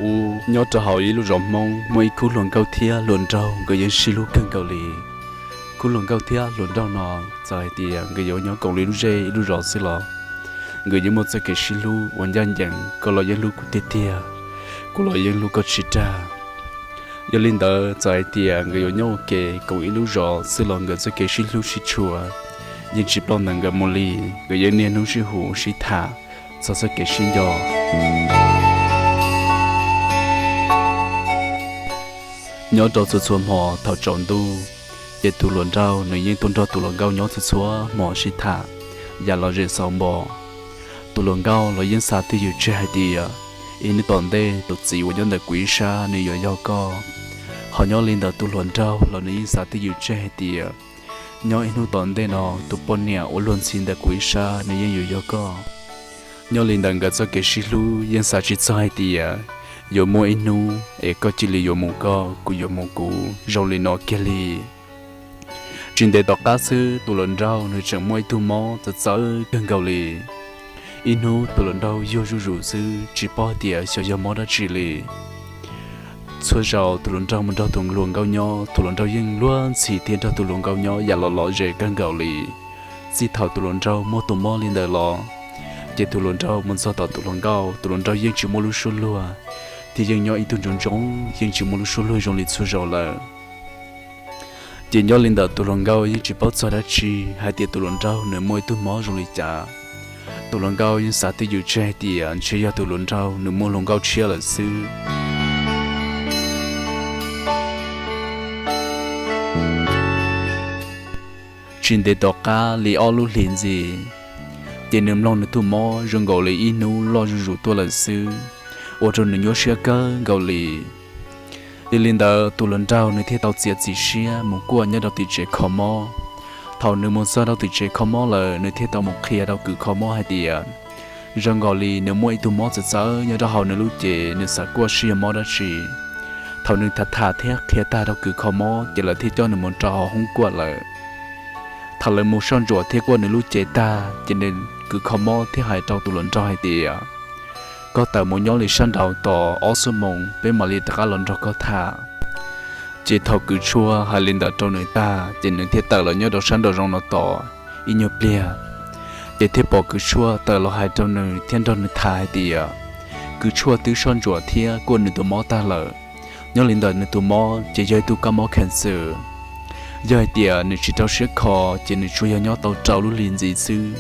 Ub, nyob rau hauv ib lub zos Hmoob muaj ib khub hluas nkauj thiab hluas nraug nkawd yeej sib hlub kawg nkaus li. Khub hluas nkauj thiab hluas nraug no txawm hais tias nkawd yuav nyob koom li lub zej ib lub zos xwb los nkawd yeej muaj txoj kev sib hlub uas ncaj ncees, koj los yeej hlub kuv tiag tiag, kuv los yeej hlub koj tsis dag. Yog li ntawd txawm hais tias nkawd yuav nyob ua ke koom ib lub zos xwb los nkawd txoj kev sib hlub sib tshua yeej tsis ploj ntawm nkawd mus li. Nkawd yeej niaj hnub sib hu sib tham txog txoj kev sib nco. Nyob rau txhua txhua hmo thaum tsaus ntuj, ces tus hluas nraug nws yeej tuaj nrog tus hluas nkauj nyob txhua txhua hmo sib tham yam lom zem xauv npo. Tus hluas nkauj los yeej xav twj ywm tseg hais tias ib hnub tom ntej tus txiv uas nyob ntawm kuv ib sab nws yuav yog koj. Ho nyob li ntawm tus hluas nraug los nws yeej xav twj ywm tseg hais tias nyob ib hnub tom ntej no tus poj niam uas luag ntxhi ntawm kuv ib sab nws yeej yuav yog koj. Nyob li ntawm nkawd txoj kev sib hlub yeej xav tsis txog hais tias yuav muaj ib hnub es koj cia li yuav mus koj, kuv yuav mus kuv zoo li no kiag li. Tsis ntev tom qab xwb tus hluas nraug nws tseem muaj ib tug mob txawv txawv kawg nkaus li. Ib hnub tus hluas nraug yuag zuj zus xwb tsis paub tias xyov yog mob dab tsi li. Txhua zaus tus hluas nraug mus nrog tus hluas nkauj nyob tus hluas nraug yeej luag ntxhi thiab nrog tus hluas nkauj nyob yam lom lom zem kawg nkaus li. Txij thaum tus hluas nraug muaj tus mob li ntawd los, ces tus hluas nraug mus txog tom tus hluas nkauj tus hluas nraug yeej tsis muaj lub suab luag, thiab yeej nyob ib tug ntsoov ntsoov yeej tsis muaj lub suab luag zoo li txhua zaus lawm. Ces nyob li ntawm tus hluas nkauj yeej tsis paub txog dab tsi hais tias tus hluas nraug nws muaj ib tug mob zoo li cas. Tus hluas nkauj yeej xav twj ywm tseg hais tias ntshe yog tus hluas nraug nws muaj hluas nkauj tshiab lawm xwb. Tsis ntev tom qab li ob lub hlis ntxiv, ces nws mloog nws tus mob zoo nkaus li ib hnub loj zuj zus tuaj lawm xwb, ua rau nws nyuaj siab kawg nkaus li. Yog li ntawd tus hluas nraug nws thiaj tau txiav txim siab mus kuaj nyob rau tim tsev kho mob. Thaum nws mus txog rau tim tsev kho mob lawm nws thiaj tau mus qhia rau kws kho mob hais tias zoo nkaus li nws muaj ib tug mob txawv txawv nyob rau hauv nws lub cev, nws xav kuaj saib yog mob dab tsi. Thaum nws tham tham thiab qhia tag rau kws kho mob ces lawv thiaj coj nws mus rau hauv hoob kuaj lawm. Thaum lawv mus soj ntsuam thiab kuaj nws lub cev tag ces nws, kws kho mob thiaj hais rau tus hluas nraug hais tias koj tawm mus nyob li sab nraud tos ob xuab moos peb mam li rov qab los nrog koj tham. Ces thaum kws tshuaj hais li ntawd rau nws tag ces nws thiaj tawm los nyob rau sab nraum zoov no tos ib nyuag pliag. Ces thiaj pom kws tshuaj tawm los hais rau nws thiab nrog nws tham hais tias kws tshuaj twb soj ntsuam thiab kuaj nws tus mob tag lawm. Nyob li ntawm nws tus mob ces yog ib tug kab mob cancer. Yog hais tias nws tsis rau siab kho ces nws tsuas yog nyob tau rau lub hlis ntxiv xwb.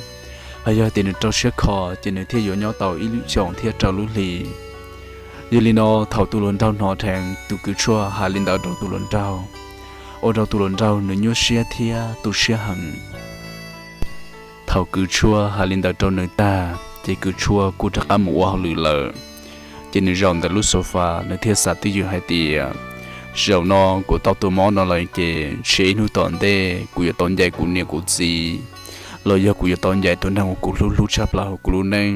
Hos yog tias nws rau siab kho ces nws thiaj yuav nyob tau ib lub xyoos thiab rau lub hlis. Yog li no thaum tus hluas nraug hnov dheev tus kws tshuaj hais li ntawd rau tus hluas nraug, ua rau tus hluas nraug nws nyuaj siab thiab tu siab heev. Thaum kws tshuaj hais li ntawd rau nws tag ces kws tshuaj kuj rov qab mus ua hauj lwm lawm. Ces nws zaum ntawm lub sofa nws thiaj xav twj ywm hais tias zaum no kuv tau tus mob no lawm ces ntshe ib hnub tom ntej kuv yuav tau ncaim kuv niam kuv txiv, los yog kuv yuav tau ncaim tus neeg uas kuv hlub hlub tshaj plaws hauv kuv lub neej.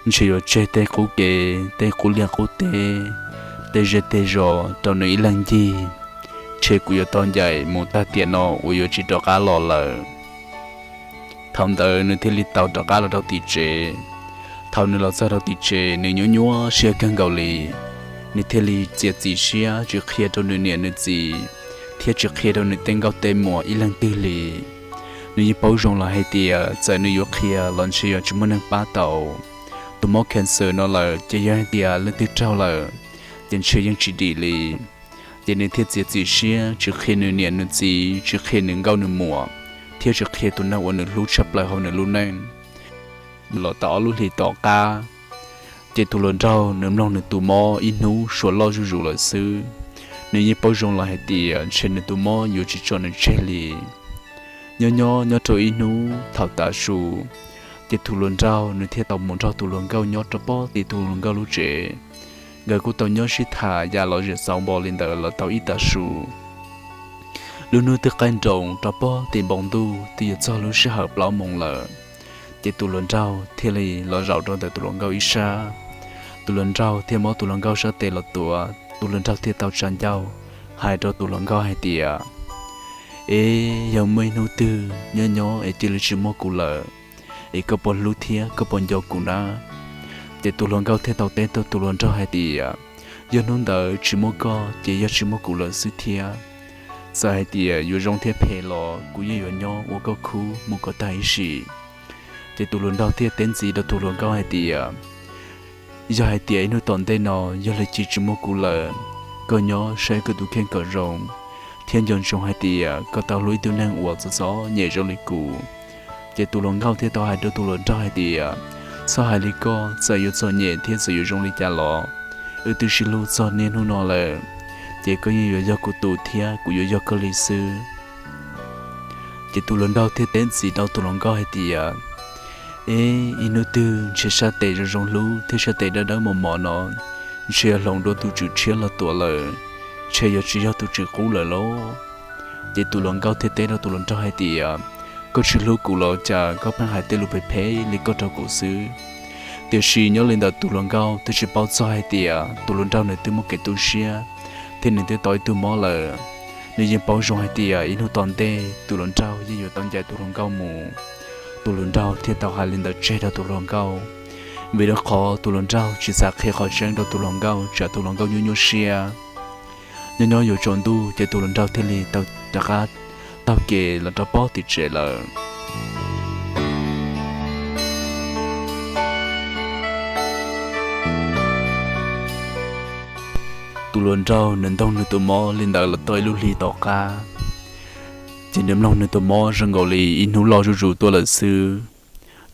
Ntshe yuav tseg tej qub kev, tej qub liaj qub teb, tej zej tej zos rau nws ib leeg ncig. Ntshe kuv yuav tau ncaim mus tag tiam no uas yuav tsis rov qab los lawm. Thaum ntawd nws thiaj li tau rov qab los rau tim tsev. Thaum nws los txog rau tim tsev nws nyuaj nyuaj siab kawg nkaus li. Nws thiaj li txiav txim siab tsis qhia rau nws niam nws txiv, thiab tsis qhia rau nws tej nkauj tej muam ib leeg twg li. Nws yeej paub zoo lawm hais tias txawm nws yuav qhia los ntshe yuav tsis muaj neeg pab tau. Tus mob cancer no lawm ces yog hais tias leej twg raug lawm ces ntshe yeej tsis dim li. Ces nws thiaj txiav txim siab tsis qhia nws niam nws txiv, tsis qhia nws nkauj nws muam, thiab tsis qhia tus neeg uas nws hlub tshaj plaws hauv nws lub neej. Los tau ob lub hlis tom qab, ces tus hluas nraug nws mloog nws tus mob ib hnub suav loj zuj zus lawm xwb. Nws yeej paub zoo lawm hais tias ntshe nws tus mob yuav tsis tso nws tseg li. Nyob nyob nyob rau ib hnub thaum tav su, ces tus hluas nraug nws thiaj tau mus nrog tus hluas nkauj nyob rau pob tim tus hluas nkauj lub tsev. Nkawd kuj tau nyob sib tham yam lom zem xauv npo li ntawd los tau ib tav su. Lub hnub twb qaij nroos rau pob tim npoo ntuj twb yuav txog lub sij hawm plaub moos lawm. Ces tus hluas nraug thiaj li los zaum rau ntawm tus hluas nkauj ib sab. Tus hluas nraug thiaj muab tus hluas nkauj sab tes los tuav, tus hluas nraug thiaj tau tsa ncauj hais rau tus hluas nkauj hais tias, Es yog muaj ib hnub twg nyob nyob es cia li tsis muaj kuv lawm, es koj puas hlub thiab koj puas nco kuv na? Ces tus hluas nkauj thiaj tau teb rau tus hluas nraug hais tias, yog hnub ntawd tsis muaj koj ces yog tsis muaj kuv lawm xwb thiab. Txawm hais tias yuav zoo thiab phem los kuv yeej yuav nyob ua koj khub mus kom tag ib sim. Ces tus hluas nraug thiaj teb ntxiv rau tus hluas nkauj hais tias, yog hais tias ib hnub tom ntej no yog li cia tsis muaj kuv lawm, koj nyob saib koj tus kheej kom zoo, thiab nco ntsoov hais tias koj tau hlub ib tug neeg uas txom txom nyem zoo li kuv. Ces tus hluas nkauj thiaj tau hais rau tus hluas nraug hais tias, txhob hais li koj, txawm yuav txom nyem thiab txawm yuav zoo li cas los wb twb sib hlub txog niaj hnub no lawm, ces koj yeej yuav yog kuv tus thiab kuv yuav yog koj li xwb. Ces tus hluas nraug thiaj teb ntxiv rau tus hluas nkauj hais tias, ib hnub twg ntshe sab tes zoo zoo hlub thiab sab tes dawb dawb mos mos no ntshe hloov dua tus tswv tshiab los tuav lawm, ntshe yuav tsis yog tus tswv qub lawm lauj. Ces tus hluas nkauj thiaj teb rau tus hluas nraug hais tias, koj tsis hlub kuv los cas koj pheej hais tej lus phem phem li koj rau kuv xwb? Tiam sis nyob li ntawd tus hluas nkauj twb tsis paub txog hais tias tus hluas nraug nws twb muaj kev tu siab thiab nws twb tau ib tug mob lawm. Nws yeej paub zoo hais tias ib hnub tom ntej tus hluas nraug yeej yuav tau ncaim tus hluas nkauj mus. Tus hluas nraug thiaj tau hais li ntawd tseg rau tus hluas nkauj, vim rau qhov tus hluas nraug tsis xav qhia qhov tseeb rau tus hluas nkauj tsam tus hluas nkauj nyuaj nyuaj siab. Nyob nyob yuav tsaus ntuj ces tus hluas nraug thiaj li tau rov qab taug kev los rau pob tim tsev lawm. Tus hluas nraug nws ntoog nws tus mob li ntawd los tau ib lub hli tom qab, ces nws mloog nws tus mob zoo nkaus li ib hnub loj zuj zus tuaj lawm xwb.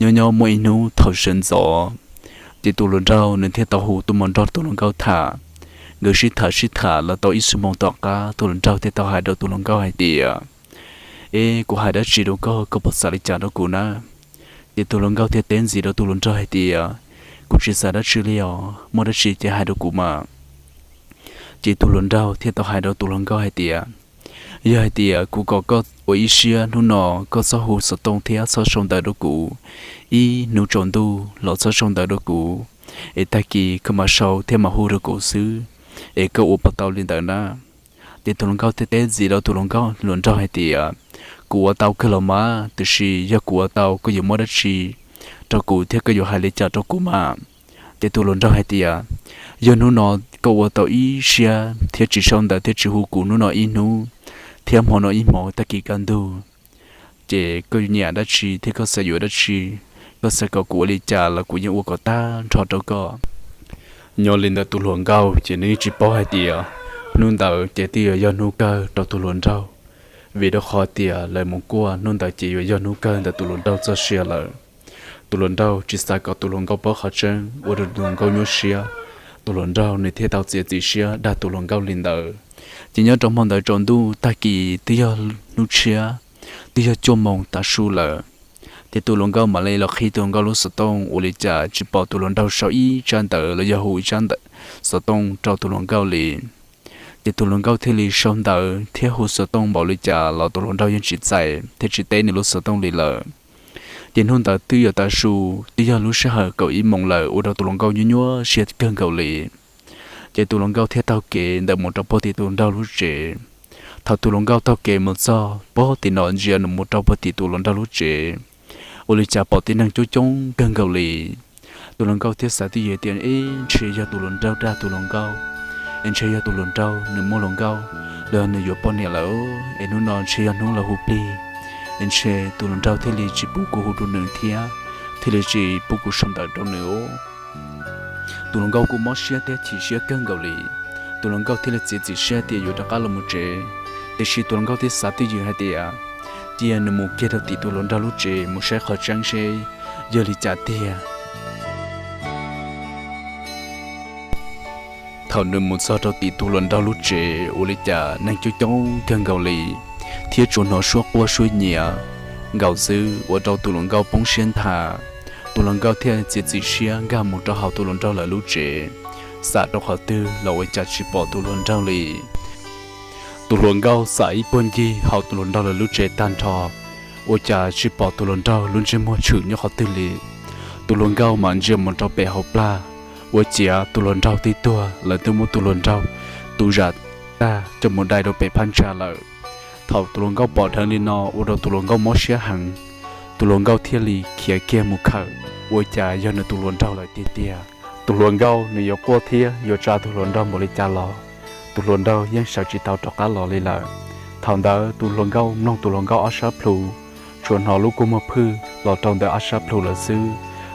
Nyob nyob muaj ib hnub thaum sawv ntxov, ces tus hluas nraug nws thiaj tau hu tuaj mus nrog tus hluas nkauj tham. Nkawd sib tham sib tham los tau ib xuab moos tom qab tus hluas nraug thiaj tau hais rau tus hluas nkauj hais tias, es kuv hais dab tsi rau koj, koj puas xav li cas rau kuv na? Ces tus hluas nkauj thiaj teb ntxiv rau tus hluas nraug hais tias, kuv tsis xav dab tsi li os, muaj dab tsi ces hais rau kuv mas. Ces tus hluas nraug thiaj tau hais rau tus hluas nkauj hais tias, yog hais tias kuv kom koj ua ib siab hnub no koj txhob hu xov tooj thiab txhob sau ntawv rau kuv, ib hnub tsaus ntuj los txhob sau ntawv rau kuv, es tag kis koj mam sau thiab mam hu rau kuv xwb, es koj ua puas tau li ntawd na? Ces tus hluas nkauj thiaj teb ntxiv rau tus hluas nkauj hluas nraug hais tias, kuv ua tau kawg los mas, tiam sis yog kuv ua tau koj yuav muab dab tsi rau kuv thiab koj yuav hais li cas rau kuv mas? Ces tus hluas nraug hais tias, yog hnub no koj ua tau ib siab thiab tsis sau ntawv thiab tsis hu kuv hnub no ib hnub thiab hmo no ib hmos tag kis kaj ntug, ces koj nyiam dab tsi thiab koj xav yuav dab tsi, koj xav kom kuv ua li cas los kuv yeej ua kom tag nrho rau koj. Nyob li ntawd tus hluas nkauj ces nws yeej tsis paub hais tias hnub ntawd ces twb yuav yog hnub kawg rau tus hluas nraug, vim rau qhov tias lawv mus kuaj hnub ntawd ces yuav yog hnub kawg ntawm tus hluas nraug txoj sia lawm. Tus hluas nraug tsis xav kom tus hluas nkauj paub qhov tseeb ua rau tus hluas nkauj nyuaj siab. Tus hluas nraug nws thiaj tau txiav txim siab dag tus hluas nkauj li ntawd. Ces nyob rau hmo ntawd tsaus ntuj tag kis twb yog hnub tshiab, twb yog cuaj moos tav su lawm. Ces tus hluas nkauj mam li los qhib tus hluas nkauj lub xov tooj ua li cas tsis pom tus hluas nraug sau ib tsab ntawv los yog hu ib tsab ntawv xov tooj rau tus hluas nkauj li. Ces tus hluas nkauj thiaj li sau ntawv thiab hu xov tooj npaum li cas los tus hluas nraug yeej tsis txais thiab tsis teb nws lub xov tooj li lawm. Ces hnub ntawd twb yuav tav su, twb yog lub sij hawm kaum ib moos lawm ua rau tus hluas nkauj nyuaj nyuaj siab kawg nkaus li. Ces tus hluas nkauj thiaj taug kev ntawm mus rau puag tim tus hluas nraug lub tsev. Thaum tus hluas nkauj taug kev mus txog puag tim no ntsia nws mus rau puag tim tus hluas nraug lub tsev, ua li cas pom tib neeg coob coob kawg nkaus li. Tus hluas nkauj thiaj xav twj ywm tias, ib ntshe yog tus hluas nraug dag tus hluas nkauj, es ntshe yog tus hluas nraug nws muaj hluas nkauj los nws yuav poj niam lawm, es hnub no ntshe yog hnub lawv hu plig, es ntshe tus hluas nraug thiaj li tsis pub kuv hu rau nws thiab thiaj li tsis pub kuv sau ntawv rau nws. Tus hluas nkauj kuj mob siab thiab chim siab kawg nkaus li. Tus hluas nkauj thiaj li txiav txim siab tias yuav rov qab los mus tsev. Tiam sis tus hluas nkauj thiaj xav twj ywm hais tias, cia nws mus kiag rau tim tus hluas nraug lub tsev mus saib qhov tseeb seb yog li cas tiag. Thaum nws mus txog rau tim tus hluas nraug lub tsev ua li cas neeg coob coob kawg nkaus li, thiab tsuas hnov suab quaj suab nyiav nkaus xwb ua rau tus hluas nkauj poob siab nthav. Tus hluas nkauj thiaj txiav txim siab nkag mus rau hauv tus hluas nraug lawv lub tsev, xam rau qhov twg los ua cas tsis pom tus hluas nraug li. Tus hluas nkauj xam ib puag ncig hauv tus hluas nraug lawv lub tsev tag nrho, ua cas tsis pom tus hluas nraug lub ntsej muag tshwm nyob qhov twg li. Tus hluas nkauj mam ntsia mus rau pem hauv plag, ua ciav tus hluas nraug twb tuag, lawv twb muab tus hluas nraug tu zam tag coj mus dai rau pem phab ntsa lawm. Thaum tus hluas nkauj pom dheev li no ua rau tus hluas nkauj mob siab heev. Tus hluas nkauj thiaj li khiav kiag mus khawm, ua cas yog nws tus hluas nraug lawm tiag tiag. Tus hluas nkauj nws yuav quaj thiab yuav tsa tus hluas nraug npaum li cas los tus hluas nraug yeej sawv tsis tau rov qab los li lawm. Thaum ntawd tus hluas nkauj mloog tus hluas nkauj ob sab plhu, tsuas hnov lub kua muag phwj los rau ntawm ob sab plhu lawm xwb.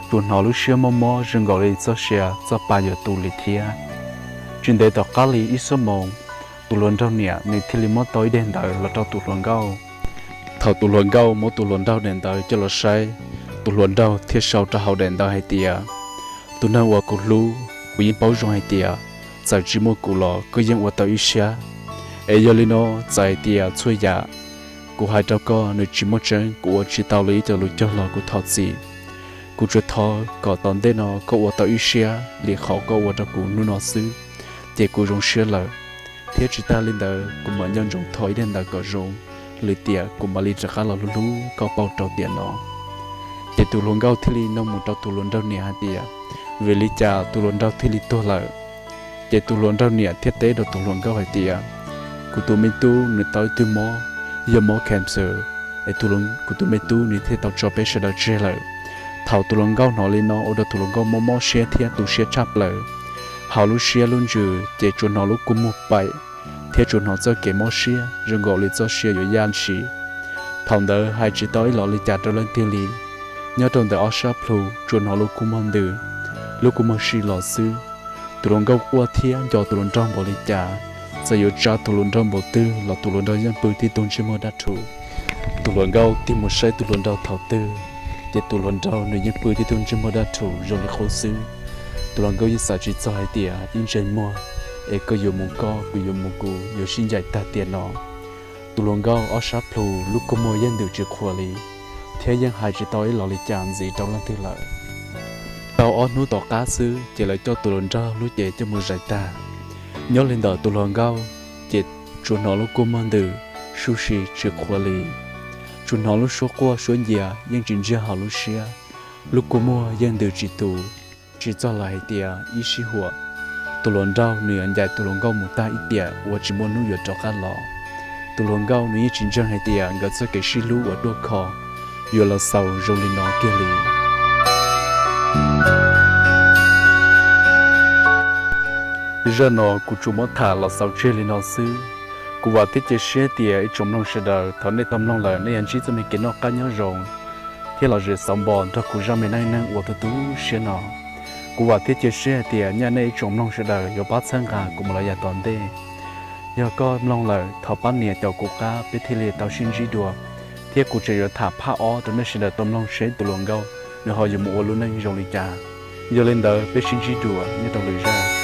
Tsuas hnov lub siab mob mob zoo nkaus li txoj sia txoj pa yuav tu li thiab. Tsis ntev tom qab li ib xuab moos, tus hluas nraug niam nws thiaj li muab tau ib daim ntawv los rau tus hluas nkauj. Thaum tus hluas nkauj muab tus hluas nraug daim ntawv coj los saib, tus hluas nraug thiaj sau rau hauv daim ntawv hais tias, tus neeg uas kuv hlub, kuv yeej paub zoo hais tias txawm tsis muaj kuv los koj yeej ua tau ib siab. Es yog li no, txawm hais tias txhua yam kuv hais rau koj nws tsis muaj tseeb, kuv ua tsis tau li ib co lus cog los kuv thov txim. Kuv tsuas thov kom tom ntej no koj ua tau ib siab li qhov koj ua rau kuv hnub no xwb, ces kuv zoo siab lawm. Thiab tsis tas li ntawd kuv mam nco ntsoov thov ib daim ntawv kom zoo, lwm tiam kuv mam li rov qab los hlub hlub koj pauj rau tiam no. Ces tus hluas nkauj thiaj li nug mus rau tus hluas nraug niam hais tias, vim li cas tus hluas nraug thiaj li tuag lawm? Ces tus hluas nraug niam thiaj teb rau tus hluas nkauj hais tias, kuv tus me tub nws tau ib tug mob, yog mob cancer, es kuv tus me tub nws thiaj tau tso peb sawv daws tseg lawm. Thaum tus hluas nkauj hnov li no ua rau tus hluas nkauj mob mob siab thiab tu siab tshaj plaws. Hauv lub siab lub ntsws ces tsuas hnov lub kua muag paim, thiab tsuas hnov txoj kev mob siab zoo nkaus li txoj sia yuav yaj ntshis. Thaum ntawd hais tsis tau ib los li cas rau leej twg li. Nyob rau ntawm ob sab plhu tsuas hnov lub kua muag ntws, lub kua muag si los xwb. Tus hluas nkauj quaj thiab nco tus hluas nraug npaum li cas, txawm yuav tsa tus hluas nraug npaum twg los tus hluas nraug yeej pw tib tug ntsej muag dab rhuv. Tus hluas nkauj tig mus saib tus hluas nraug thaum twg, ces tus hluas nraug nws yeej pw tib tug ntsej muag dab rhuv zoo li qub xwb. Tus hluas nkauj yeej xav tsis txog hais tias ib ntsais muag es koj yuav mus koj, kuv yuav mus kuv, yuav sib ncaim tag tiam no. Tus hluas nkauj ob sab plhu lub kua muag yeej ntws tsis qhuav li, thiab yeej hais tsis tau ib los li cas ntxiv rau leej twg lawm. Tau ob hnub tom qab xwb ces lawv coj tus hluas nraug lub cev coj mus zais tag. Nyob li ntawm tus hluas nkauj ces tsuas hnov lub kua muag ntws, sub si tsis qhuav li. Tsuas hnov lub suab quaj suab ncia yeej tsis ntsiag hauv lub siab. Lub kua muag yeej ntws tsis tus, tsis txog lawm hais tias ib sij huam tus hluas nraug nws yuav ncaim tus hluas nkauj mus tag ib tiam uas tsis muaj hnub yuav rov qab los. Tus hluas nkauj nws yeej tsis ntseeg hais tias nkawd txoj kev sib hlub uas duaj kho yuav los xaus zoo li no kiag li. Zaj no kuv tsuas muab tham los xaus tseg li no xwb. Kuv vam thiab cia siab tias ib tsoom mloog sawv daws thaum nej tau mloog lawm nej yuav ntsib txoj me kev noj qab nyob zoo thiab los zem xauv npo nrog kuv zaj me neej neeg uas tu tu siab no. Kuv vam thiab cia siab hais tias nyaj nej ib tsoom mloog sawv daws yuav pab txhawb nqa kuv mus los yav tom ntej. Yog koj mloog lawm thov pab nias caum kuv qab peb thiaj li tau sib ntsib dua, thiab kuv tseem yuav tham phaj ob rau nej sawv daws tau mloog seb tus hluas nkauj nws ho yuav mus ua lub neej zoo li cas. Yog li ntawd peb sib ntsib dua nyob rau lwm zaj.